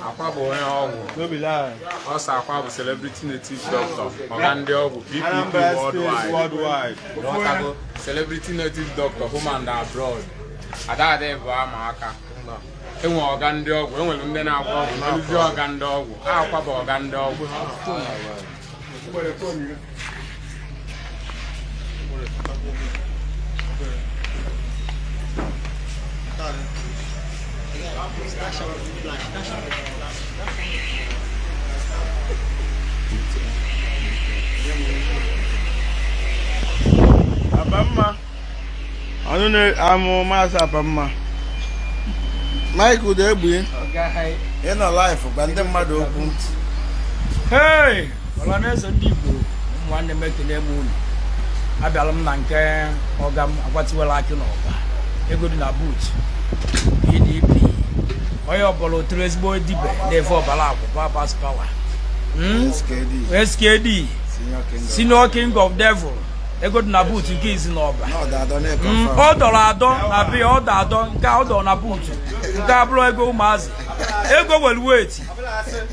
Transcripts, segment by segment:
Akwa bụ onye ọgwụ. Ọsọ akwa bụ celebrity native doctor, ọga ndị ọgwụ PPP worldwide. Ghọtago? Celebrity native doctor, home and abroad. Adadị bụ ama aka. Enwe ọga ndị ọgwụ, enwere ndị na-agwọ ọgwụ, nweruzie ọga ndị ọgwụ. Akwa bụ ọga ndị ọgwụ. Abamma. Ọnụ na-amụ Maazị Apamma. Mike Udoegbu, ị nọ live, gwa ndị mmadụ okwu. Hey! Ọlanaeze ndị Igbo, ụmụ nwanne m, ekene m unu. Abịala m na nke ọga m, Akwatiwela Akị n'Ọba, ego dị na boot PDP, onye ọbụla oturu ezigbo dibe na-efe ọbara akwụ papas power. SKD. SKD. Senior King of- Senior King of Devil, ego dị na boot nke izi n'Ọba. Ọ da-adọ na-econfirm. Ọ dọrọ adọ na be ya, ọ dọ adọ nke a, ọ dọrọ na boot nke a bụrụ ego ụmụazị, ego were weti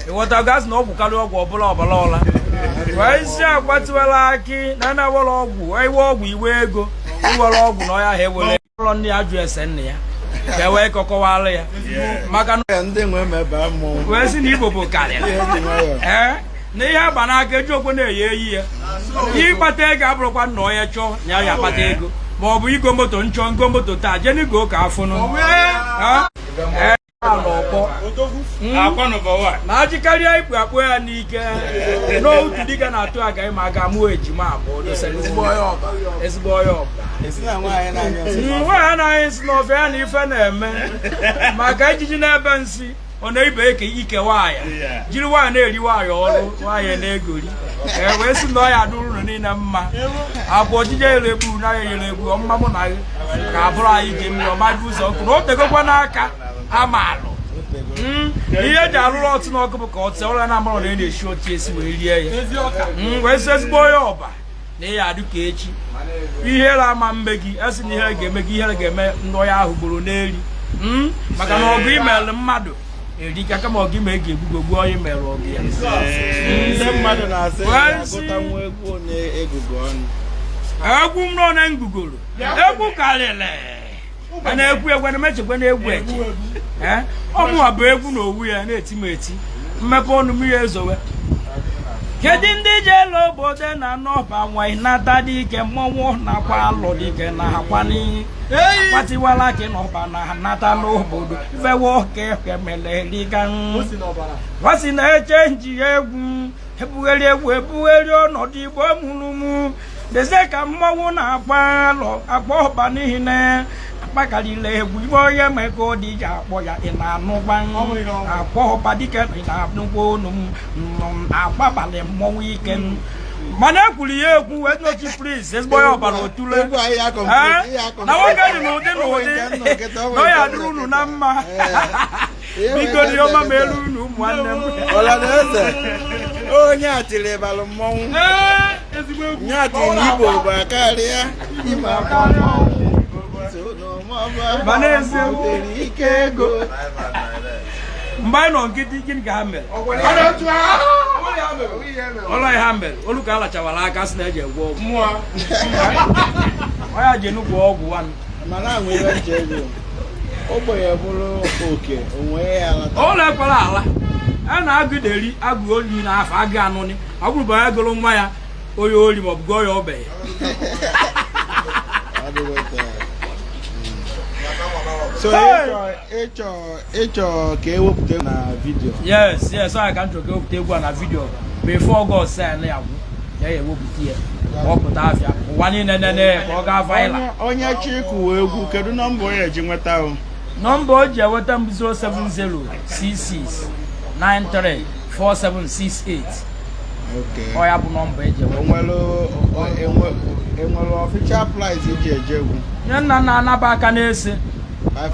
ịghọta gasị na ọgwụ karịa ọgwụ ọbụla ọbara ọla wee isi Akwatiwela Akị na na-ewere ọgwụ iwe ọgwụ iwe ego iwere ọgwụ na ọya ha ewere ụlọ nne ya jụ ese nne ya ka e wee kọkọwalụ ya maka na Ya ndị nwe mebe mmọnwụ. Wee sị na Igbo bụ karịrị. Ihe ji nwayọọ. Ee, na ihe agba n'aka eji okwe na-eyi eyi ya ịkpata ego abụrụkwa nna onye chọọ na ya ya akpata ego ma ọ bụ igo moto nchọ ngo moto taa jee n'igo ka afụnụ. Ee, n'ọkpọ na ajịkarịa ikpu akpụ ya n'ike n'otu dịka na-atụ aga ma aga mụọ ejima abụọ dosara ezigbo onye ọba, ezigbo onye ọba. Esi na nwaanyị na-anya nsị. Nwaanyị anaghị nsị n'ọfịa ya na ife na-eme maka ijiji n'ebe nsị ọ na-ibe eke ike nwaanyị jiri nwaanyị na-eri nwaanyị ọrụ nwaanyị na-egori e wee sị na ọ ya adụrụ unu niile mma agwa ojije ere egbu na ya ere egbu ọmma mụ na gị ka abụrụ anyị ji mmiri ọmaji ụzọ nkụ na o tegokwa n'aka ama alụ. Ihe eji alụrụ ọtụ n'ọkụ bụ ka ọ tee ụra na amarọ na ị na-esi otu esi wee rie ya. Wee sị ezigbo onye ọba na ị ya adị ka echi, ihere ama mme gị esi na ihere ga-eme gị, ihere ga-eme ndị onye ahụ gburu n'eri. Maka na ọgụ imelụ mmadụ erika kama ọgụ ime ga-egbugo gbuo onye mere ọgụ ya. Ndị mmadụ na-asị Wee agụta nwa egwu onye egugo ọnụ. Egwu m nọ na ngugoro egwu karịrị a na-egwu egwu na mechekwa na egwu eche. Ee, ọmụwa bụ egwu na owu ya na-eti m eti mmepe ọnụ mmiri ezowe. Kedu ndị ji elu obodo na n'ọba nwanyị nata dike mmọnwụ nakwa alụ dike na akwa n'ihi Akwatiwala Akị n'Ọba na nata n'obodo ifewe oke emeleriga wasi na-eche nji egwu ebugheri egwu ebugheri ọnọdụ Igbo mụrụmụ dezie ka mmọnwụ na-akpa alọ akpọ ọba n'ihi na akpakarịla egwu ibe onye mee ka ọ dị ji akpọ ya. Ị na-anụgwa akpọ ọba dike, ị na-anụgwa onu m akpabalị mmọnwụ ike mana ekwuru ya ekwu wee nochi prince ezigbo ya ọbara otule. Egwu anyị ya complete, ya na nwoke dị n'ụdị O nwere n'ụdị nke nnọ nkịta, o na ọ nwere ya nke dịrị nnọ unu na mma. Ihe nwere Biko nke dị ọma nnọ ma elu nkịta. unu ụmụ nwanne m. Ọlanaeze, onye a tiri ịbalụ mmọnwụ. Nye a tiri na Igbo bụ akarịa ịma aka mmọnwụ. So n'ọmọba Ma n'eziokwu. butere ike ego. Mgbe anyị nọ nkịtị, gịnị ka ha mere? Ọlọ ya ha mere olu ka a lachawara aka sị na eji egwọ ọgwụ ọya ji enugwu ọgwụ nwanne. Mana anwụ ihe nche ego. Ogbenye bụrụ oke, onwe ya alata. Ụlọ ekwela ala a na-agụ deri agụ oli n'afọ agụ anụnị ọ bụrụ bụ onye gụrụ nwa ya onye ori maọbụ gụọ ya ogbenye. Ọ dịghị otu a. So ịchọ ka ewepụta na video? Yes, ọ ya ka m chọrọ ka ewepụta egwu a na video before August ya ya gwụ ya ya ewepụta ya ka ọ pụta afịa ụwa niile nene ka ọ gaa viral. Onye chi ịkụwa egwu, kedu nọmba onye eji nweta o? Nọmba o ji enweta m bụ 07066 93 4768. Ọ ya bụ nọmba eji enweta. Enwere official price iji eje egwu? Nye nna nna anaba aka na-ese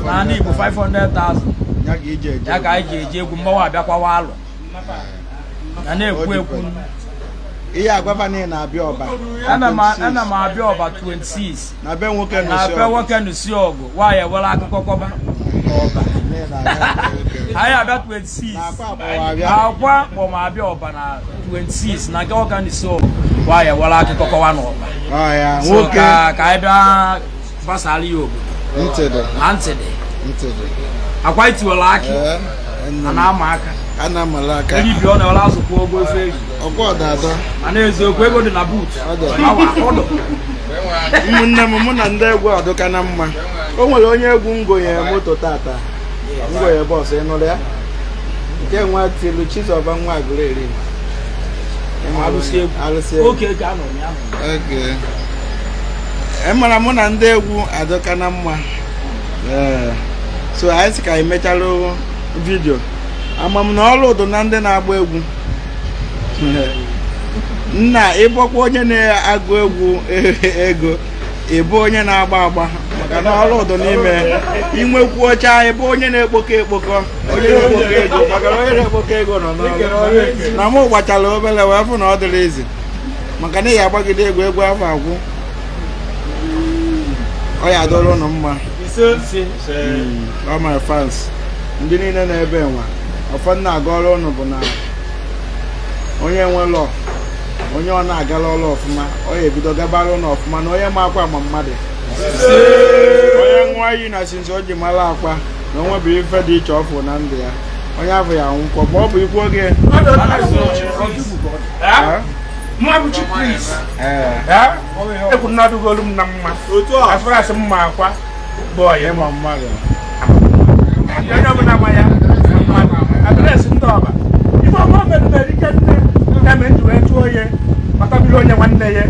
n'ala Igbo 500,000. Ya ka iji eje Ya ka anyị ji eji egwu mgbawa abịakwawa alụ na na-ekwu ekwu. Ihe agwava niile na-abịa Ọba. Ana m abịa Ọba 26. Na be nwoke. Na be nwoke nụsi ọgụ nwaanyị ewere akụkọ kọba n'Ọba. Anyị abịa 26. Akwa kpọm abịa Ọba na 26 na nke nwoke nụsi ọgụ nwaanyị ewere akụkọ kọwa n'Ọba. Ya So nwoke. ka anyị bịa gbasara ya obodo. Ntị dị. Na ntị dị. Ntị dị. Akwa itiwela akị. Ee, a na-ama aka. A na-amala aka. Eribi ọ na-ewere azụkwa ogo ofe eri. Ọkwa ọdada. Mana eziokwu, ego dị na boot. Ọ dị. Awa, ọdụ. Ụmụnne m, mụ na ndị egwu ọdụka na mma. O nwere onye egwu ngonye moto tata, ngonye bus, ị nụrụ ya nke nwa tilu Chizọba nwa Agụleri. Alụsị egwu. Alụsị egwu. Oke ka anọ ya. Okay. Emara mụ na ndị egwu adọka na mma. Ee, so anyị sị ka anyị mechalụ video. Ama m na ọrụ ụdụ na ndị na-agba egwu. Nna, ịbọkwa onye na-agụ egwu ego, ịbụ onye na-agba agba, maka na ọrụ ụdụ n'ime inwekwu ọcha, ịbụ onye na-ekpokọ ekpokọ, onye na-ekpokọ ego, maka na onye na-ekpokọ ego nọ n'ọrụ. Na mụ gbachara obere wee fụ na ọ dịrị izi, maka na ị ya agbagide egwu, egwu afọ agwụ. Ọ ya adọrọ ụnụ mma. All my fans, ndị niile na-ebe nwa ọfọ nna aga ọrụ ụnụ bụ na onye nwelọ onye ọ na-agala ọrụ ọfụma, ọ ya ebido gabara ụnụ ọfụma, na onye ma akwa ma mmadụ, onye ṅụọ iyi na sinsi o ji mara akwa na o nwebụ ife dị iche ọfụ na ndụ ya, onye afọ ya anwụkwọ ma ọ bụ ikwu oge. Mwa bụ Chief Priest. Ekwu na ọdụgolu m na mma. As far as mma akwa bụ ọyị. Ịma mmadụ. Onye ọbụla ma ya address ndị ọba. Ife ọma mere mere ike nne ya mere nji wee tụọ ya matabiri onye nwanne ya.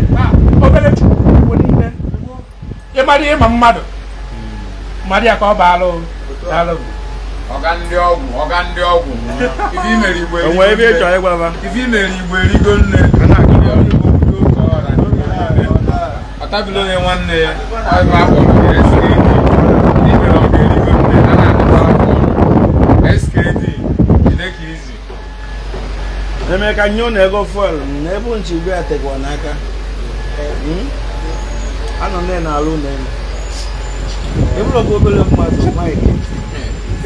Obere Chukwu Igbo niile. Ịmara ịma mmadụ. Mmadụ ya ka ọ baala o. Daalụ. Ọga ndị ọgwụ, ọga ndị ọgwụ, ife imere igbo O nwere ebe ị chọrọ ịgwaba? Ife imere igbo erigo nne. Ọtabila onye nwanne ya ọịba akpọrọ SKD. Imere ọga erigo nne a na-akpọrọ SKD jide ka izi. Emeka nye ụnụ ego fuel na ebe nchi igwe ya tekwa n'aka. Anọ nne na-alụ ụlọ elu. Ebụrụkwa obere mmadụ, Mike.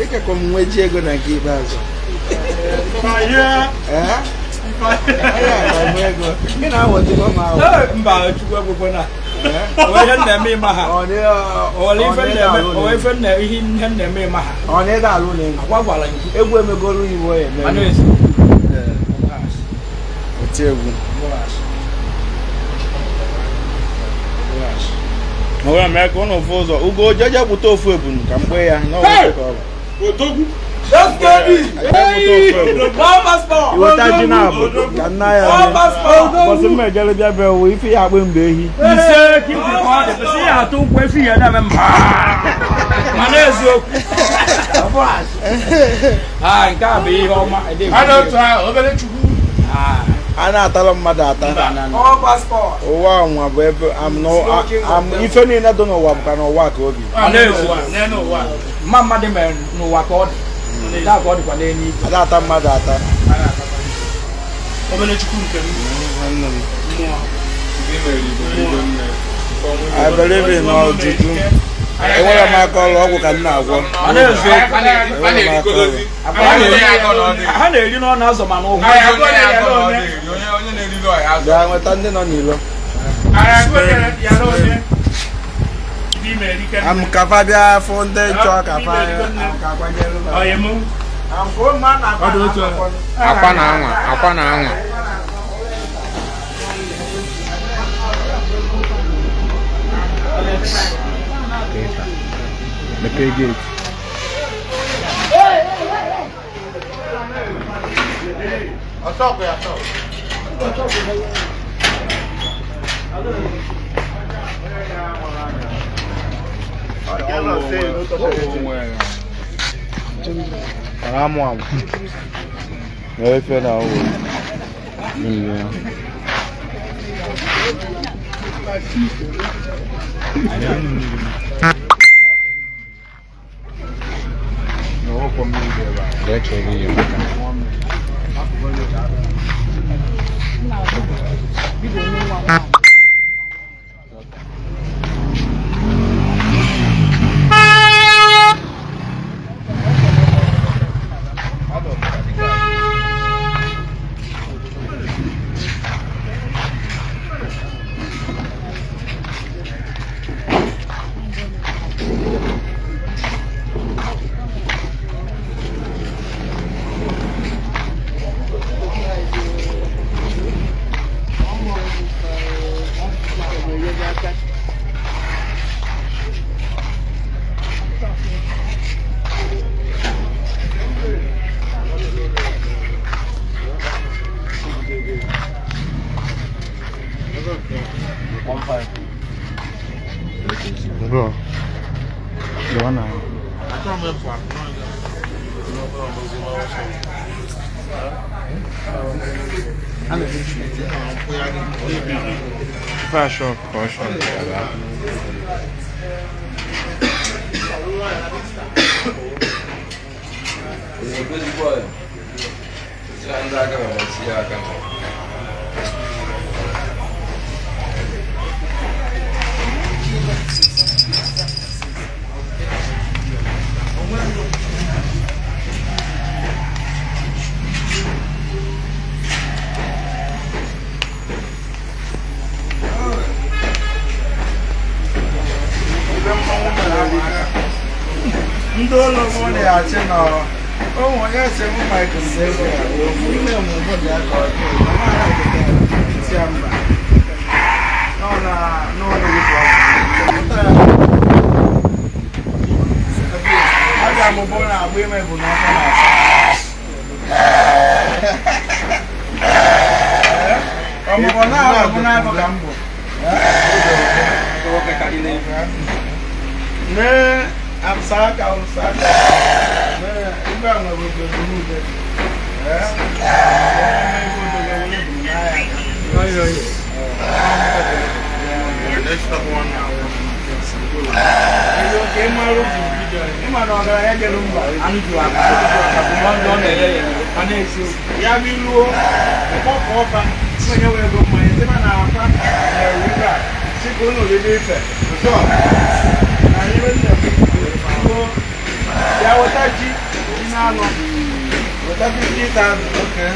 Ịkakọ m nwe ji ego na nke ikpeazụ. Ee? Ahịa ka m ego. Ị na-awọjikwa m ahụ. Mba, Chukwu ekwekwe na. Ee? O ihe m na-eme ịma ha. Ọ na- O nwere ife ọ m na- na-eme, alụ o nwere ife m na ihe m na-eme ịma ha. Ọ na-ede alụ ụlọ elu. Agwa gwara gị. Egwu emegoro iwu ya eme. Mana ezi. Ee. Oti egwu. O wee mee ka ụnụ fụ ụzọ. Ugo jeje kpụta ofu ebunu ka m gbee ya n'ọnwa ka ọ bụ. Odogwu. Jee kpụta ofu ebunu. Iweta ji na-abụ ka nna ya rie. Ụbọchị m ejere bịa bịa wụ ife ya akpụ mgbe ehi. Ise ka ikwu ka ọ dị, kwụsị ya atụ ụkwụ efi ya na-eme mba. Mana eziokwu. Ah, nke a bụ ihe ọma. A na otu ahụ obere Chukwu. Ah, A na-atalụ mmadụ ata. Ụwa nwa bụ ebe ife niile dị n'ụwa bụkwa n'ụwa ka obi. Mana eziokwu. N'elu ụwa. Mma mmadụ mere n'ụwa ka ọ dị. Nke a ka ọ dịkwa n'eluigwe. A na-ata mmadụ ata. Obere Chukwu nke m. Nwanne m. Mmụọ. Ife imere igbo erigo nne. I believe in all juju. Enwere m aka ọrụ ọgwụ ka m na-agwọ. Mana eziokwu. A na-erikọdozi. Ha na-eri n'ọnụ azụ ma n'ụkwụ. Onye onye na-eriri ọhịa azụ. Bịa nweta ndị nọ n'ilo. Am kafa bịa fụ ndị chọọ kafa ka kwanyere ha. Am ka ụmụ a na-akwa na-akwa. Akwa na anwa, akwa na anwa. Mepee gate. Amụ amụ. Na-efe na ọwụ. Bro. Gawa na. Ife a shop ka ọ shop ya. Ibe mmanwụ mere aka. Ndị ụlọ mụ na-achị nọ ụmụ onye si mụ Michael Xavier ime omume dị aka ọjọọ na nwaanyị okike si ya mba nọ na n'ụlọ ikpe ọ ga-amụbụ na agba ime bụ n'ọkụ na-asa ọmụmụ na-abụ na-abụ ka m bụ. Nee, amsaka amsaka. Nee, ibe a nwere obodo niile. Ee, ebe obodo were bụ n'ahịa. Ego ka ị mara ụzọ ịma na ọgaranya jere mba ya biluo ọkpọkọ ọfa onye nwe ego mmanya sịba na akwa na-eru ibe a sị ka unu riri ife ụtọ na ihe nne m ya weta ji ji na-anọ weta 50,000. Okay.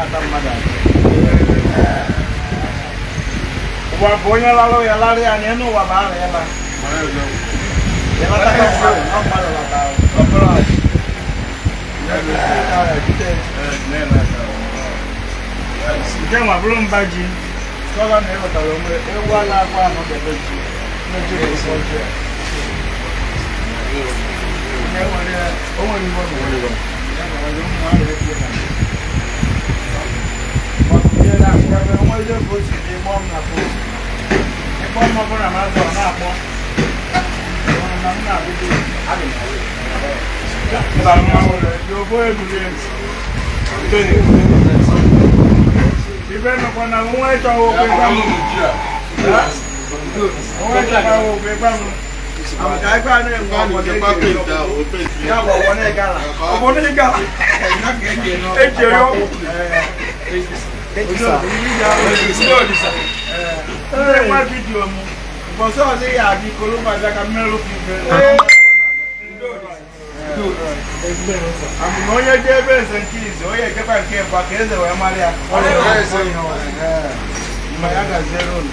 Ata mmadụ atọ. Ụwa bụ onye lalụ ya lalụ ya na enu ụwa bụ ara ya la. Ya lata ka mmadụ, ọ mmadụ lata ahụ. Ọ bụrụ ọchị. Ya bụ isi ka ọ ya jide. Nke nwa bụrụ mba ji gọvanọ ewetara onwe ewu ala akwa anọ debe ji mmeji bụ ụfọ ji a. Onye nwere o nwere iwe ọ nwere iwe. Ya nwere ụmụ ahụ ekwu na ibe nọkwa na nwa ịchọghị okwu ịgwa m nwa ịchọghị okwu ịgwa m ka ebe a na-enwe ọgbọdọ eji eri ọkụ. Ya bụ ọgbọnọ ịgala ọgbọnọ ịgala eji eri ọkụ. Ee, nwa vidiyo m mbọsị ọzọ ya adị kolomba bịa ka mmerụ ife amụma onye jee ebe eze nke ize onye ejekwa nke ịgba ka eze wee mara ya. Mgbe ya gaziere unu.